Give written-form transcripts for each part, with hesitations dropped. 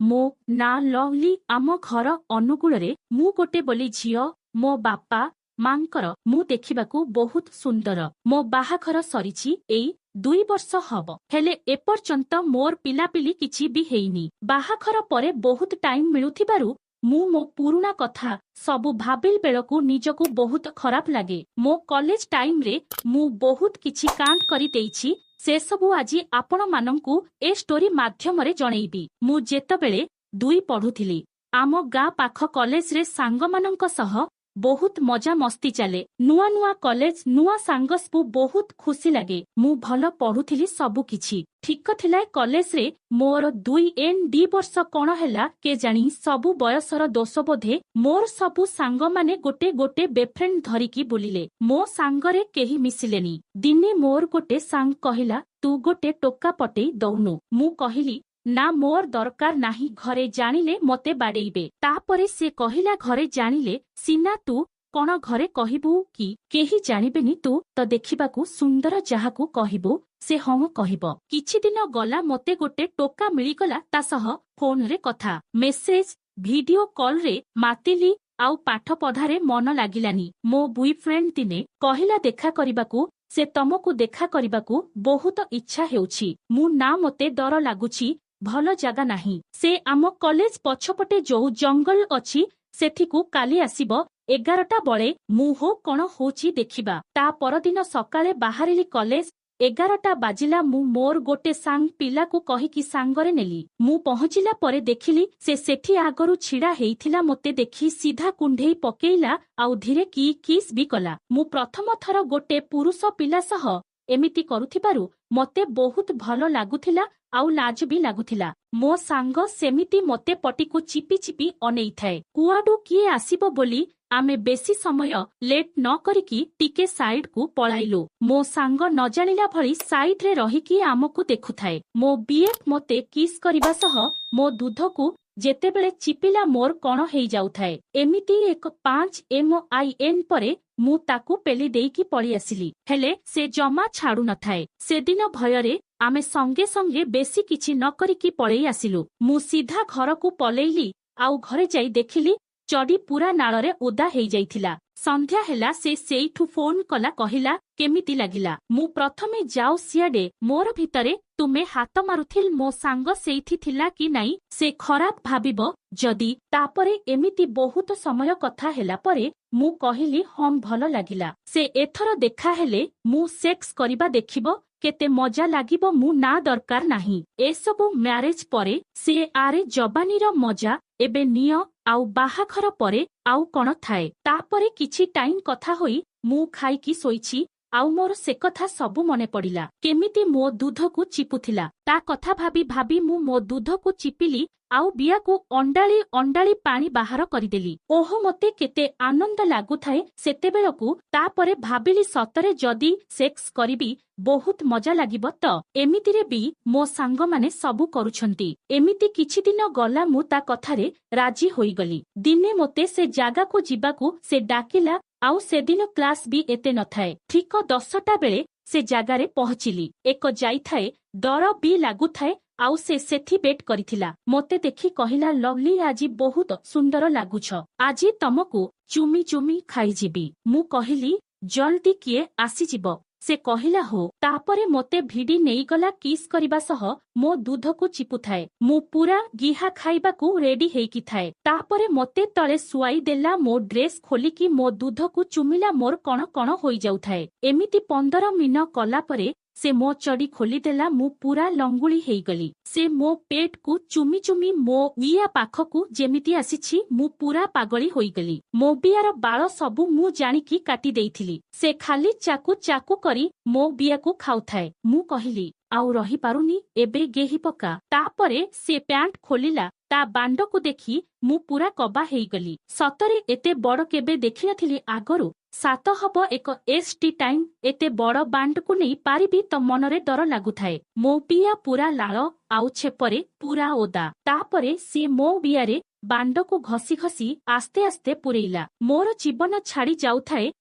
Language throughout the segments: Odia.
ମୋ ନାଁ ଲଭଲି। ଆମ ଘର ଅନୁଗୁଳରେ। ମୁଁ ଗୋଟେ ବୋଲି ଝିଅ ମୋ ବାପା ମାଙ୍କର। ମୁଁ ଦେଖିବାକୁ ବହୁତ ସୁନ୍ଦର। ମୋ ବାହାଘର ସରିଛି ଏଇ 2 ବର୍ଷ ହବ, ହେଲେ ଏପର୍ଯ୍ୟନ୍ତ ମୋର ପିଲାପିଲି କିଛି ବି ହେଇନି। ବାହାଘର ପରେ ବହୁତ ଟାଇମ ମିଳୁଥିବାରୁ ମୁଁ ମୋ ପୁରୁଣା କଥା ସବୁ ଭାବିଲ ବେଳକୁ ନିଜକୁ ବହୁତ ଖରାପ ଲାଗେ। ମୋ କଲେଜ ଟାଇମରେ ମୁଁ ବହୁତ କିଛି କାଣ୍ଡ କରିଦେଇଛି। ସେସବୁ ଆଜି ଆପଣମାନଙ୍କୁ ଏ ଷ୍ଟୋରି ମାଧ୍ୟମରେ ଜଣେଇବି। ମୁଁ ଯେତେବେଳେ 2 ପଢୁଥିଲି, ଆମ ଗାଁ ପାଖ କଲେଜରେ ସାଙ୍ଗମାନଙ୍କ ସହ ବହୁତ ମଜା ମସ୍ତି ଚାଲେ। ନୂଆ ନୂଆ କଲେଜ, ନୂଆ ସାଙ୍ଗ ସବୁ, ବହୁତ ଖୁସି ଲାଗେ। ମୁଁ ଭଲ ପଢୁଥିଲି, ସବୁ କିଛି ଠିକ ଥିଲା କଲେଜରେ ମୋର। 2 ଏନ୍ ଡି ବର୍ଷ କଣ ହେଲା କେଜାଣି, ସବୁ ବୟସର ଦୋଷ ବୋଧେ, ମୋର ସବୁ ସାଙ୍ଗମାନେ ଗୋଟେ ଗୋଟେ ବୟଫ୍ରେଣ୍ଡ ଧରିକି ବୁଲିଲେ। ମୋ ସାଙ୍ଗରେ କେହି ମିଶିଲେନି। ଦିନେ ମୋର ଗୋଟେ ସାଙ୍ଗ କହିଲା, "ତୁ ଗୋଟେ ଟୋକା ପଟେଇ ଦଉନୁ।" ମୁଁ କହିଲି, "ନା, ମୋର ଦରକାର ନାହିଁ, ଘରେ ଜାଣିଲେ ମତେ ବାଡେଇବେ।" ତାପରେ ସେ କହିଲା, "ଘରେ ଜାଣିଲେ ସିନା, ତୁ କଣ ଘରେ କହିବୁ କି? କେହି ଜାଣିବେନି। ତୁ ତ ଦେଖିବାକୁ ସୁନ୍ଦର, ଯାହାକୁ କହିବୁ ସେ ହଁ କହିବ।" କିଛି ଦିନ ଗଲା, ମତେ ଗୋଟେ ଟୋକା ମିଳିଗଲା। ତା ସହ ଫୋନରେ କଥା, ମେସେଜ, ଭିଡିଓ କଲରେ ମାତିଲି ଆଉ ପାଠ ପଢାରେ ମନ ଲାଗିଲାନି। ମୋ ବୟଫ୍ରେଣ୍ଡ ଦିନେ କହିଲା ଦେଖା କରିବାକୁ, ସେ ତମକୁ ଦେଖା କରିବାକୁ ବହୁତ ଇଚ୍ଛା ହେଉଛି। ମୁଁ ନା, ମତେ ଡର ଲାଗୁଛି, ଭଲ ଜାଗା ନାହିଁ। ସେ ଆମ କଲେଜ ପଛପଟେ ଯୋଉ ଜଙ୍ଗଲ ଅଛି, ସେଠିକୁ କାଲି ଆସିବ 11ଟା ବଳେ। ମୁଁ ହୋ, କଣ ହଉଛି ଦେଖିବା। ତା ପରଦିନ ସକାଳେ ବାହାରିଲି କଲେଜ। 11ଟା ବାଜିଲା। ମୁଁ ମୋର ଗୋଟେ ସାଙ୍ଗ ପିଲାକୁ କହିକି ସାଙ୍ଗରେ ନେଲି। ମୁଁ ପହଞ୍ଚିଲା ପରେ ଦେଖିଲି ସେ ସେଠି ଆଗରୁ ଛିଡା ହେଇଥିଲା। ମତେ ଦେଖି ସିଧା କୁଣ୍ଢେଇ ପକେଇଲା ଆଉ ଧୀରେ କି କିସ୍ ବି କଲା। ମୁଁ ପ୍ରଥମ ଥର ଗୋଟେ ପୁରୁଷ ପିଲା ସହ ଏମିତି କରୁଥିବାରୁ ମତେ ବହୁତ ଭଲ ଲାଗୁଥିଲା ଆଉ ଲାଜ ବି ଲାଗୁଥିଲା। ମୋ ସାଙ୍ଗ ସେମିତି ମତେ ପଟିକୁ ଚିପି ଚିପି ଅନେଇଥାଏ କୁଆଡୁ କିଏ ଆସିବ ବୋଲି। ଆମେ ବେଶୀ ସମୟ ଲେଟ୍ ନ କରିକି ଟିକେ ସାଇଡକୁ ପଳାଇଲୁ। ମୋ ସାଙ୍ଗ ନ ଜାଣିଲା ଭଳି ସାଇଡରେ ରହିକି ଆମକୁ ଦେଖୁଥାଏ। ମୋ ବିଏଫ୍ ମତେ କିସ୍ କରିବା ସହ ମୋ ଦୁଧକୁ ଯେତେବେଳେ ଚିପିଲା, ମୋର କଣ ହେଇଯାଉଥାଏ। ଏମିତି ଏକ 5 ଏମ I N ପରେ ମୁଁ ତାକୁ ପେଲି ଦେଇକି ପଳିଆସିଲି, ହେଲେ ସେ ଜମା ଛାଡୁ ନଥାଏ। ସେଦିନ ଭୟରେ ଆମେ ସଙ୍ଗେ ସଙ୍ଗେ ବେଶୀ କିଛି ନ କରିକି ପଳେଇ ଆସିଲୁ। ମୁଁ ସିଧା ଘରକୁ ପଲେଇଲି ଆଉ ଘରେ ଯାଇ ଦେଖିଲି ଚଡି ପୁରା ନାଳରେ ଓଦା ହେଇଯାଇଥିଲା। ସନ୍ଧ୍ୟା ହେଲା, ସେ ସେଇଠୁ ଫୋନ କଲା, କହିଲା, "କେମିତି ଲାଗିଲା?" ମୁଁ ପ୍ରଥମେ ଯାଉ ସିଆଡେ, ମୋର ଭିତରେ ତୁମେ ହାତ ମାରୁଥିଲ, ମୋ ସାଙ୍ଗ ସେଇଠି ଥିଲା କି ନାଇଁ, ସେ ଖରାପ ଭାବିବ ଯଦି। ତାପରେ ଏମିତି ବହୁତ ସମୟ କଥା ହେଲା ପରେ ମୁଁ କହିଲି, "ହଁ, ଭଲ ଲାଗିଲା।" ସେ ଏଥର ଦେଖା ହେଲେ ମୁଁ ସେକ୍ସ କରିବା ଦେଖିବ, କେତେ ମଜା ଲାଗିବ। ମୁଁ ନା, ଦରକାର ନାହିଁ ଏସବୁ, ମ୍ୟାରେଜ ପରେ ସେ ଆରେ ଯବାନୀର ମଜା ଏବେ ନିଅ, ଆଉ ବାହାଘର ପରେ ଆଉ କଣ ଥାଏ? ତାପରେ କିଛି ଟାଇମ କଥା ହୋଇ ମୁଁ ଖାଇକି ଶୋଇଛି ଆଉ ମୋର ସେ କଥା ସବୁ ମନେ ପଡିଲା, କେମିତି ମୋ ଦୁଧକୁ ଚିପୁଥିଲା। ତା କଥା ଭାବି ଭାବି ମୁଁ ମୋ ଦୁଧକୁ ଚିପିଲି ଆଉ ବିଆକୁ ଅଣ୍ଡାଳି ଅଣ୍ଡାଳି ପାଣି ବାହାର କରିଦେଲି। ଓହୋ, ମତେ କେତେ ଆନନ୍ଦ ଲାଗୁଥାଏ ସେତେବେଳକୁ। ତାପରେ ଭାବିଲି, ସତରେ ଯଦି ସେକ୍ସ କରିବି ବହୁତ ମଜା ଲାଗିବ ତ, ଏମିତିରେ ବି ମୋ ସାଙ୍ଗମାନେ ସବୁ କରୁଛନ୍ତି। ଏମିତି କିଛି ଦିନ ଗଲା, ମୁଁ ତା କଥାରେ ରାଜି ହୋଇଗଲି। ଦିନେ ମତେ ସେ ଜାଗାକୁ ଯିବାକୁ ସେ ଡାକିଲା ଆଉ ସେଦିନ କ୍ଲାସ ବି ଏତେ ନଥାଏ। ଠିକ 10ଟା ବେଳେ ସେ ଜାଗାରେ ପହଞ୍ଚିଲି। ଏକ ଯାଇଥାଏ, ଡର ବି ଲାଗୁଥାଏ ଆଉ ସେ ସେଠି ୱେଟ୍ କରିଥିଲା। ମତେ ଦେଖି କହିଲା, "ଲଭଲି, ଆଜି ବହୁତ ସୁନ୍ଦର ଲାଗୁଛ, ଆଜି ତମକୁ ଚୁମି ଚୁମି ଖାଇଯିବି।" ମୁଁ କହିଲି, "ଜଲ୍ଦି, କିଏ ଆସିଯିବ।" ସେ କହିଲା, "ହୋ।" ତାପରେ ମତେ ଭିଡି ନେଇଗଲା। କିସ୍ କରିବା ସହ ମୋ ଦୁଧକୁ ଚିପୁଥାଏ। ମୁଁ ପୁରା ଗିହା ଖାଇବାକୁ ରେଡି ହେଇକି ଥାଏ। ତାପରେ ମତେ ତଳେ ଶୁଆଇ ଦେଲା, ମୋ ଡ୍ରେସ୍ ଖୋଲିକି ମୋ ଦୁଧକୁ ଚୁମିଲା। ମୋର କଣ କଣ ହୋଇଯାଉଥାଏ। ଏମିତି 15 ମିନ କଲା ପରେ ସେ ମୋ ଚଡି ଖୋଲିଦେଲା। ମୁଁ ପୁରା ଲଙ୍ଗୁଳି ହେଇଗଲି। ସେ ମୋ ପେଟକୁ ଚୁମି ଚୁମି ମୋ ବିଆ ପାଖକୁ ଯେମିତି ଆସିଛି, ମୁଁ ପୁରା ପାଗଳି ହୋଇଗଲି। ମୋ ବିଆର ବାଳ ସବୁ ମୁଁ ଜାଣିକି କାଟି ଦେଇଥିଲି। ସେ ଖାଲି ଚାକୁ ଚାକୁ କରି ମୋ ବିଆକୁ ଖାଉଥାଏ। ମୁଁ କହିଲି, "ଆଉ ରହିପାରୁନି, ଏବେ ଗେହି ପକା।" ତାପରେ ସେ ପ୍ୟାଣ୍ଟ ଖୋଲିଲା। ତା ବାଣ୍ଡକୁ ଦେଖି ମୁଁ ପୁରା କବା ହେଇଗଲି। ସତରେ ଏତେ ବଡ କେବେ ଦେଖିନଥିଲି ଆଗରୁ। 7 ହବ ଏକ ଏସ୍ ଟି ଟାଇମ୍ ଏତେ ବଡ ବାଣ୍ଡକୁ ନେଇ ପାରିବି ତ, ମନରେ ଡର ଲାଗୁଥାଏ। ମୋ ବିଆ ପୁରା ଲାଳ ଆଉ ଛେପରେ ପୁରା ଓଦା। ତାପରେ ସିଏ ମୋ ବିଆରେ ବାଣ୍ଡକୁ ଘସି ଘସି ଆସ୍ତେ ଆସ୍ତେ ପୁରେଇଲା। ମୋର ଜୀବନ ଛାଡି ଯାଉଥାଏ।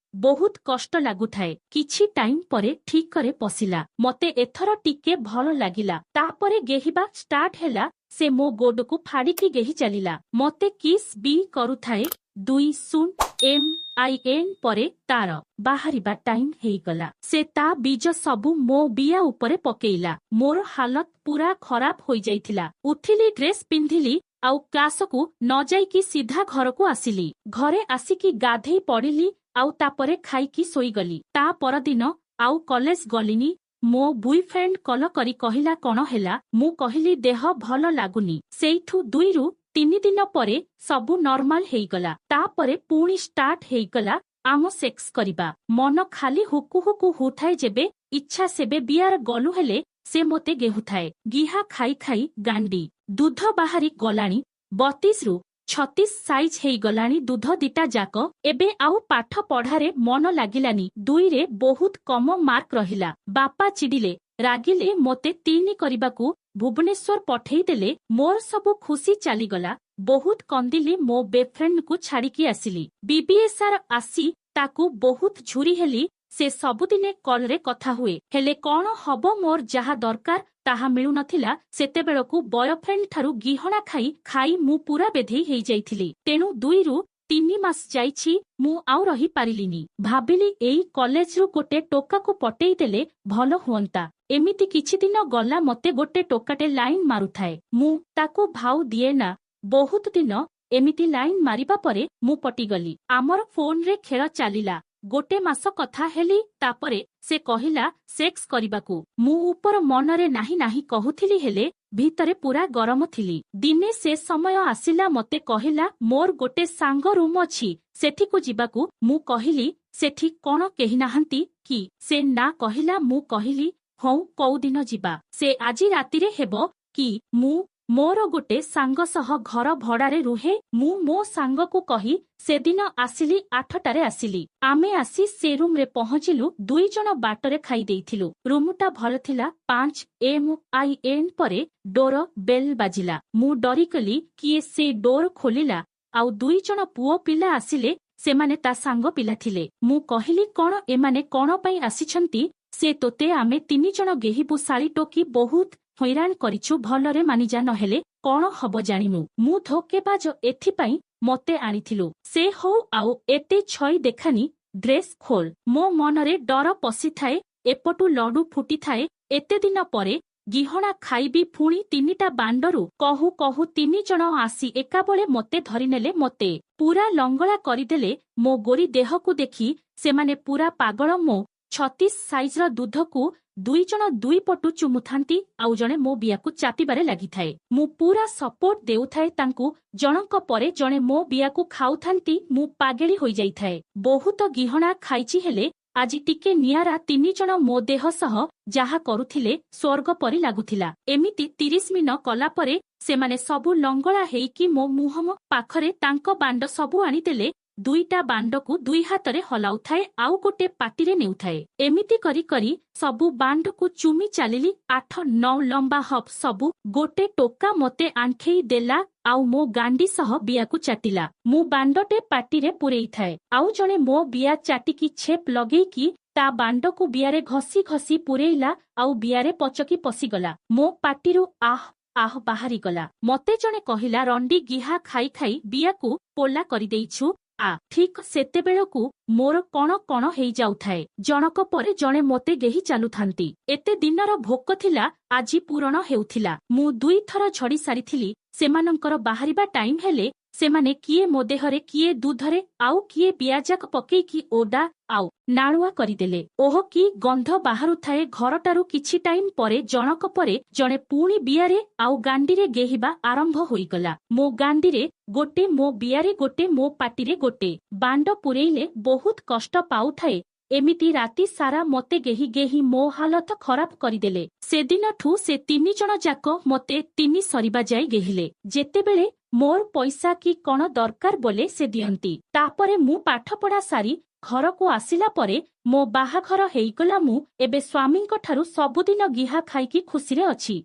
ବହୁତ କଷ୍ଟ ଲାଗୁଥାଏ। କିଛି ଟାଇମ ପରେ ଠିକରେ ପଶିଲା। ମତେ ଏଥର ଟିକେ ଭଲ ଲାଗିଲା। ତାପରେ ଗେହିବା ଷ୍ଟାର୍ଟ ହେଲା। ସେ ମୋ ଗୋଡକୁ ଫାଡିକି ଗେହି ଚାଲିଲା। ମତେ କିସ୍ ବି କରୁଥାଏ। 2 0 ଏମ୍ I N ପରେ ତାର ବାହାରିବା ଟାଇମ ହେଇଗଲା। ସେ ତା ବୀଜ ସବୁ ମୋ ବିଆ ଉପରେ ପକେଇଲା। ମୋର ହାଲତ ପୁରା ଖରାପ ହୋଇଯାଇଥିଲା। ଉଠିଲି, ଡ୍ରେସ ପିନ୍ଧିଲି ଆଉ କ୍ଲାସକୁ ନ ଯାଇକି ସିଧା ଘରକୁ ଆସିଲି। ଘରେ ଆସିକି ଗାଧେଇ ପଡିଲି ଆଉ ତାପରେ ଖାଇକି ଶୋଇଗଲି। ତା ପରଦିନ ଆଉ କଲେଜ ଗଲିନି। ମୋ ବୟଫ୍ରେଣ୍ଡ କଲ କରି କହିଲା, କଣ ହେଲା? ମୁଁ କହିଲି, ଦେହ ଭଲ ଲାଗୁନି। ସେଇଠୁ 2ରୁ 3 ଦିନ ପରେ ସବୁ ନର୍ମାଲ ହେଇଗଲା। ତାପରେ ପୁଣି ଷ୍ଟାର୍ଟ ହେଇଗଲା ଆମ ସେକ୍ସ କରିବା। ମନ ଖାଲି ହୁକୁ ହୁକୁ ହଉଥାଏ। ଯେବେ ଇଚ୍ଛା ସେବେ ବିଆର ଗଲୁ, ହେଲେ ସେ ମତେ ଗେହୁଥାଏ। ଗିହା ଖାଇ ଖାଇ ଗାଣ୍ଡି ଦୁଧ ବାହାରି ଗଲାଣି। 32ରୁ 36 ସାଇଜ ହେଇଗଲାଣି ଦୁଧ ଦିଟା ଯାକ। ଏବେ ଆଉ ପାଠ ପଢାରେ ମନ ଲାଗିଲାନି। 2ରେ ବହୁତ କମ ମାର୍କ ରହିଲା। ବାପା ଚିଡିଲେ, ରାଗିଲେ। ମତେ 3 କରିବାକୁ ଭୁବନେଶ୍ୱର ପଠେଇଦେଲେ। ମୋର ସବୁ ଖୁସି ଚାଲିଗଲା। ବହୁତ କନ୍ଦିଲି। ମୋ ବେଫ୍ରେଣ୍ଡକୁ ଛାଡିକି ଆସିଲି। ବିବିଏସ୍ଆର ଆସି ତାକୁ ବହୁତ ଝୁରି ହେଲି। ସେ ସବୁଦିନେ କଲରେ କଥା ହୁଏ। ହେଲେ କଣ ହବ, ମୋର ଯାହା ଦରକାର ତାହା ମିଳୁନଥିଲା। ସେତେବେଳକୁ ବୟଫ୍ରେଣ୍ଡ ଠାରୁ ଗିହଣା ଖାଇ ଖାଇ ମୁଁ ପୁରା ବେଧେଇ ହେଇଯାଇଥିଲି। ତେଣୁ 2ରୁ 3 ମାସ ଯାଇଛି, ମୁଁ ଆଉ ରହିପାରିଲିନି। ଭାବିଲି, ଏଇ କଲେଜରୁ ଗୋଟେ ଟୋକାକୁ ପଟେଇ ଦେଲେ ଭଲ ହୁଅନ୍ତା। ଏମିତି କିଛି ଦିନ ଗଲା। ମତେ ଗୋଟେ ଟୋକାଟେ ଲାଇନ ମାରୁଥାଏ। ମୁଁ ତାକୁ ଭାଉ ଦିଏ ନା। ବହୁତ ଦିନ ଏମିତି ଲାଇନ ମାରିବା ପରେ ମୁଁ ପଟିଗଲି। ଆମର ଫୋନରେ ଖେଳ ଚାଲିଲା। ଗୋଟେ ମାସ କଥା ହେଲି। ତାପରେ ସେ କହିଲା ସେକ୍ସ କରିବାକୁ। ମୁଁ ଉପର ମନରେ ନାହିଁ ନାହିଁ କହୁଥିଲି, ହେଲେ ଭିତରେ ପୁରା ଗରମ ଥିଲି। ଦିନେ ସେ ସମୟ ଆସିଲା। ମତେ କହିଲା, ମୋର ଗୋଟେ ସାଙ୍ଗ ରୁମ୍ ଅଛି, ସେଠିକୁ ଯିବାକୁ। ମୁଁ କହିଲି, ସେଠି କଣ କେହି ନାହାନ୍ତି କି? ସେ ନା କହିଲା। ମୁଁ କହିଲି, ହଉ, କୋଉଦିନ ଯିବା? ସେ, ଆଜି ରାତିରେ ହେବ କି? ମୁଁ ମୋର ଗୋଟେ ସାଙ୍ଗ ସହ ଘର ଭଡାରେ ରୁହେ। ମୁଁ ମୋ ସାଙ୍ଗକୁ କହି ସେଦିନ ଆସିଲି। 8ଟାରେ ଆସିଲି। ଆମେ ଆସି ସେ ରୁମ୍ରେ ପହଞ୍ଚିଲୁ। 2 ଜଣ ବାଟରେ ଖାଇ ଦେଇଥିଲୁ। ରୁମଟା ଭଲ ଥିଲା। 5 ଏମ୍ I N ପରେ ଡୋର ବେଲ୍ ବାଜିଲା। ମୁଁ ଡରିଗଲି। କିଏ ସେ ଡୋର ଖୋଲିଲା ଆଉ 2 ଜଣ ପୁଅ ପିଲା ଆସିଲେ। ସେମାନେ ତା ସାଙ୍ଗ ପିଲା ଥିଲେ। ମୁଁ କହିଲି, କଣ, ଏମାନେ କଣ ପାଇଁ ଆସିଛନ୍ତି? ସେ, ତୋତେ ଆମେ 3 ଜଣ ଗେହିବୁ ଶାଳୀ ଟୋକି, ବହୁତ ହଇରାଣ କରିଛୁ, ଭଲରେ ମାନିଯା, ନହେଲେ କଣ ହବ ଜାଣିନୁ। ମୁଁ, ଧୋକେବାଜ, ଏଥିପାଇଁ ମତେ ଆଣିଥିଲୁ? ସେ, ହଉ, ଆଉ ଏତେ ଛଇ ଦେଖାନି, ଡ୍ରେସ୍ ଖୋଲ। ମୋ ମନରେ ଡର ପଶିଥାଏ, ଏପଟୁ ଲଡୁ ଫୁଟିଥାଏ। ଏତେ ଦିନ ପରେ ଗିହଣା ଖାଇବି, ପୁଣି ତିନିଟା ବାଣ୍ଡରୁ। କହୁ କହୁ 3 ଜଣ ଆସି ଏକାବେଳେ ମତେ ଧରିନେଲେ। ମତେ ପୁରା ଲଙ୍ଗଳା କରିଦେଲେ। ମୋ ଗୋରି ଦେହକୁ ଦେଖି ସେମାନେ ପୁରା ପାଗଳ। ମୋ 36 ସାଇଜର ଦୁଧକୁ 2 ଜଣ ଦୁଇ ପଟୁ ଚୁମୁଥାନ୍ତି, ଆଉ ଜଣେ ମୋ ବିଆକୁ ଚାପିବାରେ ଲାଗିଥାଏ। ମୁଁ ପୁରା ସପୋର୍ଟ ଦେଉଥାଏ ତାଙ୍କୁ। ଜଣଙ୍କ ପରେ ଜଣେ ମୋ ବିଆକୁ ଖାଉଥାନ୍ତି। ମୁଁ ପାଗେଳି ହୋଇଯାଇଥାଏ। ବହୁତ ଗିହଣା ଖାଇଛି, ହେଲେ ଆଜି ଟିକେ ନିଆରା। 3 ଜଣ ମୋ ଦେହ ସହ ଯାହା କରୁଥିଲେ, ସ୍ୱର୍ଗ ପରି ଲାଗୁଥିଲା। ଏମିତି 30 ମିନ କଲା ପରେ ସେମାନେ ସବୁ ଲଙ୍ଗଳା ହେଇକି ମୋ ମୁହଁ ପାଖରେ ତାଙ୍କ ବାଣ୍ଡ ସବୁ ଆଣିଦେଲେ। ଦୁଇଟା ବାଣ୍ଡକୁ ଦୁଇ ହାତରେ ହଲାଉଥାଏ, ଆଉ ଗୋଟେ ପାଟିରେ ନେଉଥାଏ। ଏମିତି କରି କରି ସବୁ ବାଣ୍ଡକୁ ଚୁମି ଚାଲିଲି। 8 9 ଲମ୍ବା ହପ୍ ସବୁ। ଗୋଟେ ଟୋକା ମତେ ଆଣ୍ଠେଇ ଦେଲା ଆଉ ମୋ ଗାଣ୍ଡି ସହ ବିଆକୁ ଚାଟିଲା। ମୁଁ ବାଣ୍ଡଟେ ପାଟିରେ ପୂରେଇଥାଏ, ଆଉ ଜଣେ ମୋ ବିଆ ଚାଟିକି ଛେପ ଲଗେଇକି ତା ବାଣ୍ଡକୁ ବିଆରେ ଘସି ଘସି ପୂରେଇଲା ଆଉ ବିଆରେ ପଚକି ପଶିଗଲା। ମୋ ପାଟିରୁ ଆହ ଆହ ବାହାରିଗଲା। ମତେ ଜଣେ କହିଲା, ରଣ୍ଡି, ଗିହା ଖାଇ ଖାଇ ବିଆକୁ ପୋଲା କରିଦେଇଛୁ। ଆ ଠିକ ସେତେବେଳକୁ ମୋର କଣ କଣ ହେଇଯାଉଥାଏ। ଜଣକ ପରେ ଜଣେ ମତେ ଗେହି ଚାଲୁଥାନ୍ତି। ଏତେ ଦିନର ଭୋକ ଥିଲା, ଆଜି ପୂରଣ ହେଉଥିଲା। ମୁଁ ଦୁଇଥର ଝଡି ସାରିଥିଲି। ସେମାନଙ୍କର ବାହାରିବା ଟାଇମ ହେଲେ ସେମାନେ କିଏ ମୋ ଦେହରେ, କିଏ ଦୁଧରେ, ଆଉ କିଏ ପିଆଜାକ ପକେଇକି ଓଦା ଆଉ ନାଳୁଆ କରିଦେଲେ। ଓହ, କି ଗନ୍ଧ ବାହାରୁଥାଏ ଘରଟାରୁ। କିଛି ଟାଇମ ପରେ ଜଣକ ପରେ ଜଣେ ପୁଣି ବିଆରେ ଆଉ ଗାଣ୍ଡିରେ ଗେହିବା ଆରମ୍ଭ ହୋଇଗଲା। ମୋ ଗାଣ୍ଡିରେ ଗୋଟେ, ମୋ ବିଆରେ ଗୋଟେ, ମୋ ପାଟିରେ ଗୋଟେ ବାଣ୍ଡ ପୁରେଇଲେ। ବହୁତ କଷ୍ଟ ପାଉଥାଏ। ଏମିତି ରାତି ସାରା ମତେ ଗେହି ଗେହି ମୋ ହାଲତ ଖରାପ କରିଦେଲେ। ସେଦିନଠୁ ସେ 3 ଜଣ ଯାକ ମତେ ତିନି ସରିବା ଯାଏ ଗେହିଲେ। ଯେତେବେଳେ ମୋର ପଇସା କି କଣ ଦରକାର ବୋଲେ ସେ ଦିଅନ୍ତି। ତାପରେ ମୁଁ ପାଠପଢା ସାରି ଘରକୁ ଆସିଲା ପରେ ମୋ ବାହାଘର ହେଇଗଲା। ମୁଁ ଏବେ ସ୍ୱାମୀଙ୍କ ଠାରୁ ସବୁଦିନ ଗିହା ଖାଇକି ଖୁସିରେ ଅଛି।